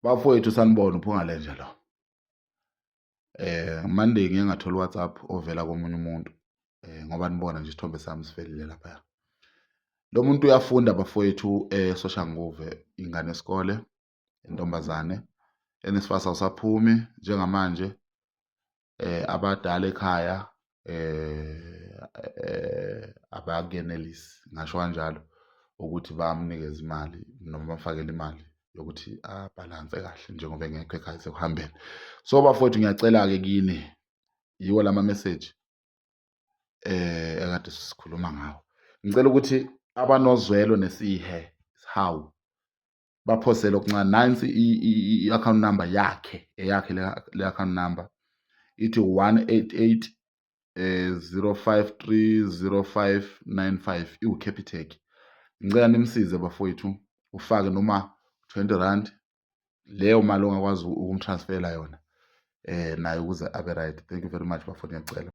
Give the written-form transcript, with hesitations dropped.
Bafowethu, sanibona, uPhungalenja lo. Monday ngiye ngathola WhatsApp ovela komunye umuntu, ngoba nibona nje isithombe sami sivelile lapha. Lo muntu uyafunda, bafowethu, eSoshanguve, ingane yesikole, intombazane. NSFAS awusaphumi njengamanje. Abadala ekhaya abakenelisi, ngasho kanjalo, ukuthi bamnikeze imali noma bamfakele imali yokuthi abhalanse kahle njengoba engekho ekhaya, sekuhambeni. So bafowethu, ngiyacela-ke kini, yiwo lama message ekade sikhuluma ngawo. Ngicela ukuthi abanozwelo nesihe, isihawu, baphosele okuncane. Nansi i-account number yakhe, eyakhe le account number ithi 188 053 0595, iwu-Capitec. Ngicela nimsize, bafowethu, ufake noma R20, leyo mali ongakwazi ukumtransfera yona naye ukuze abe right. Thank you very much, bafowethu, ngiyacela.